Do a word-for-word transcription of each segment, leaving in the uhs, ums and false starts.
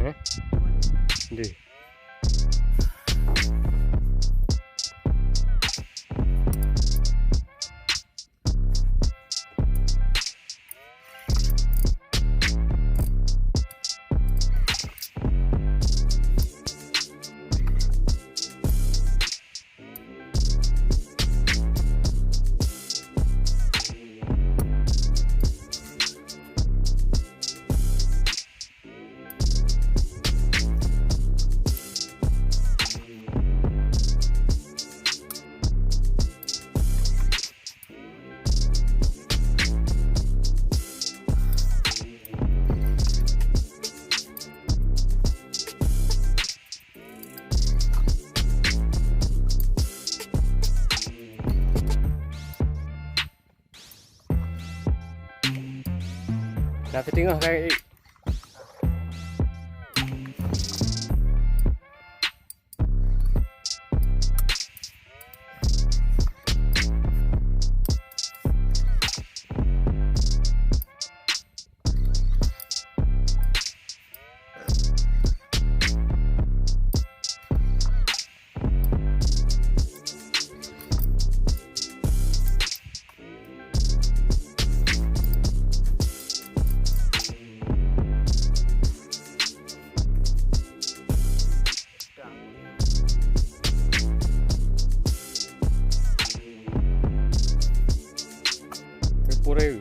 Eh? Di. Dah siteungoh kai. Purée.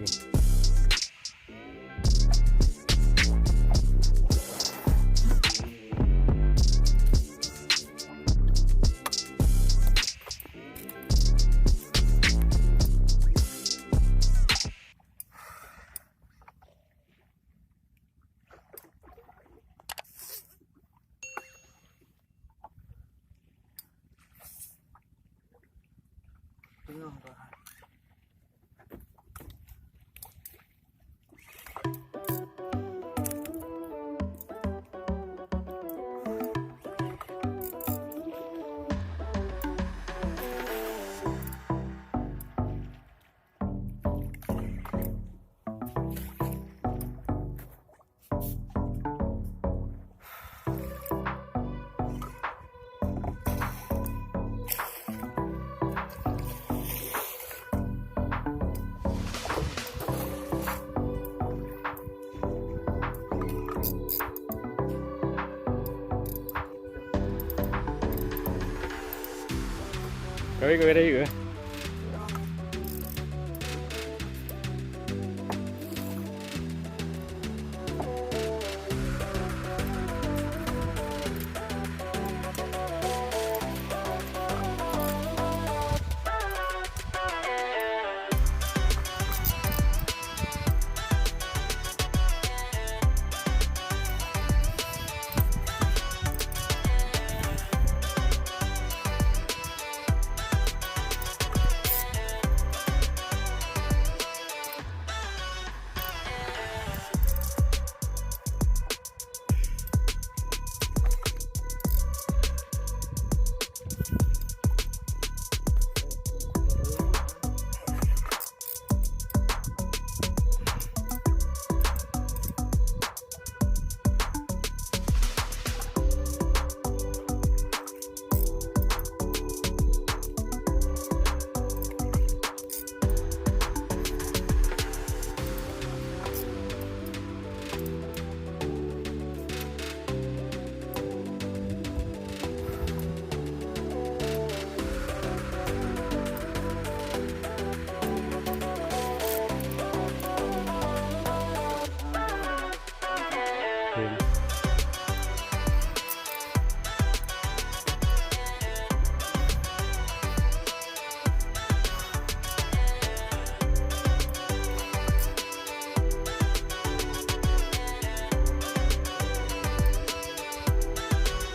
Kawai, kawai rayeuk, eh?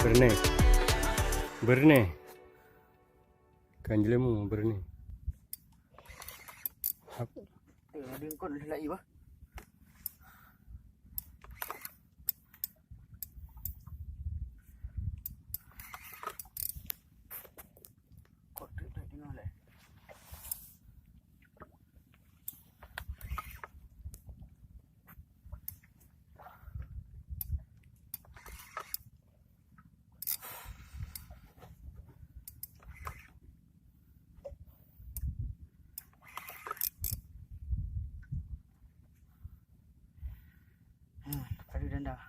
Beureunoe. Beureunéh. Kan jeuleumu beureunéh. Hap. Eh, ada engkau nak lagi bah. Kok tu tak tengok lah. Hmm, kali denda.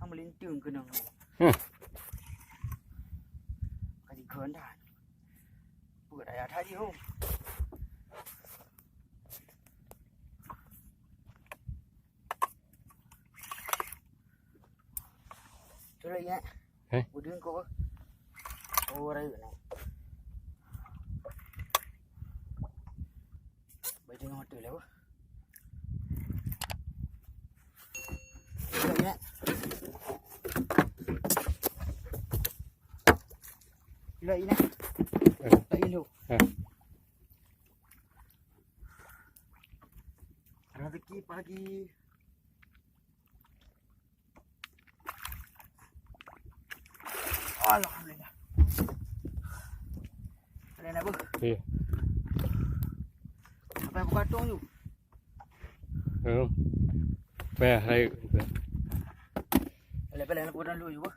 Hang meulinteng keunong. Heh. Ka jikheun that. Buet ayat haji ho. Cuba ingat. Eh? Udin kau. Oh, rayu nak. Baca nama tu lah. Cuba ingat. Cuba ingat. Eh. Tak ingat. Eh. Rezeki pagi. Alhamdulillah. Ada nak apa? Iya. Apa yang buka tu? Oh. Payah, hai. Boleh, boleh, nak buka dulu juga.